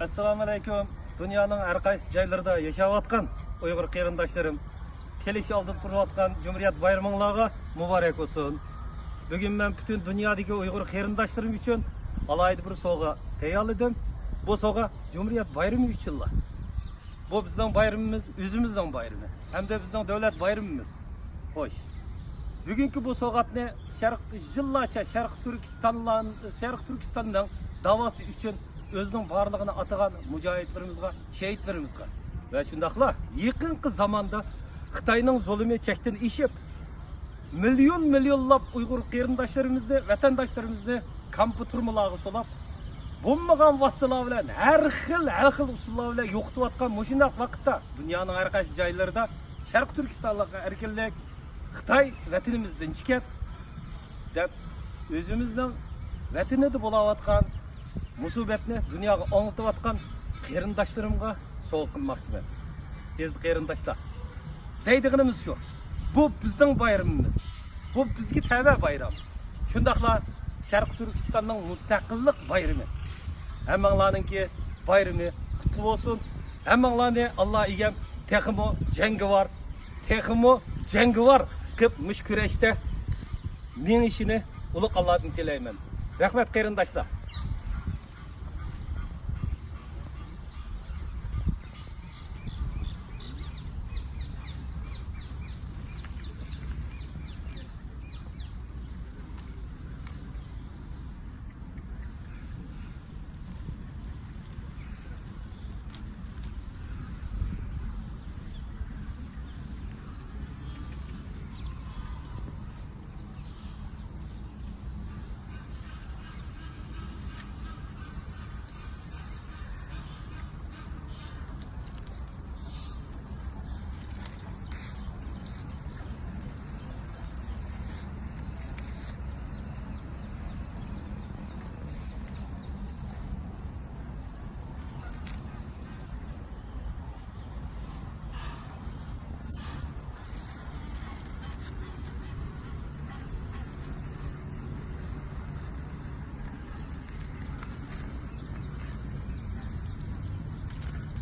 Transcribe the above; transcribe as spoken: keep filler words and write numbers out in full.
ئەسسالامۇئەلەيكۇم. دۇنيانىڭ ھەر قايسى جايلىرىدا ياشاۋاتقان ئۇيغۇر قېرىنداشلىرىم، كېلىش ئالدىدا تۇرۇۋاتقان جۇمھۇرىيەت بايرىمىڭلارغا مۇبارەك بولسۇن. بۈگۈن مەن پۈتۈن دۇنيادىكى ئۇيغۇر قېرىنداشلىرىم ئۈچۈن ئالاھىدە بىر سوۋغا تەييارلىدىم. بۇ سوۋغا جۇمھۇرىيەت بايرىمى ئۈچۈنلا. بۇ بىزنىڭ بايرىمىمىز، ئۆزىمىزنىڭ بايرىمى ھەمدە بىزنىڭ دۆلەت بايرىمىمىز. خوش، بۈگۈنكى بۇ سوۋغاتنى شەرق، يىللارچە شەرقىي تۈركىستانلار، شەرقىي تۈركىستاننىڭ داۋاسى ئۈچۈن ئۆزىنىڭ بارلىقىنى ئاتىغان مۇجاھىدلىرىمىزغا، شېھىتلىرىمىزغا ۋە شۇنداقلا يېقىنقى زاماندا خىتاينىڭ زۇلۇمى چەكتىن ئېشىپ، مىليون مىليونلاپ ئۇيغۇر قېرىنداشلىرىمىزنى، ۋەتەنداشلىرىمىزنى كامپا تۈرمىلارغا سولاپ، بولمىغان ۋاسىتىلەر بىلەن، ھەر خىل، ھەر خىل ئۇسۇللار بىلەن يوقىتىۋاتقان مۇشۇنداق ۋاقىتتا، دۇنيانىڭ ھەر قايسى جايلىرىدا، شەرقىي تۈركىستانلىققا ئەركىنلىك، خىتاي ۋەتىنىمىزدىن چىقىت دەپ، ئۆزىمىزنىڭ ۋەتىنىدە بولاۋاتقان مۇسىبەتنى دۇنياغا ئاڭلىتىۋاتقان قېرىنداشلىرىمغا سوۋغا قىلماقچىمەن. ئەزىز قېرىنداشلار، دەيدىغىنىمىز شۇ، بۇ بىزنىڭ بايرىمىمىز، بۇ بىزگە تەۋە بايرام، شۇنداقلا شەرقىي تۈركىستاننىڭ مۇستەقىللىق بايرىمى. ھەممىڭلارنىڭكى بايرىمى قۇتلۇق بولسۇن. ھەممىڭلارنى ئاللا ئىگەم تېخىمۇ جەڭگىۋار، تېخىمۇ جەڭگىۋار قىلىپ مۇشۇ كۈرەشتە مېڭىشىنى ئۇلۇغ ئاللادىن تىلەيمەن. رەھمەت قېرىنداشلار.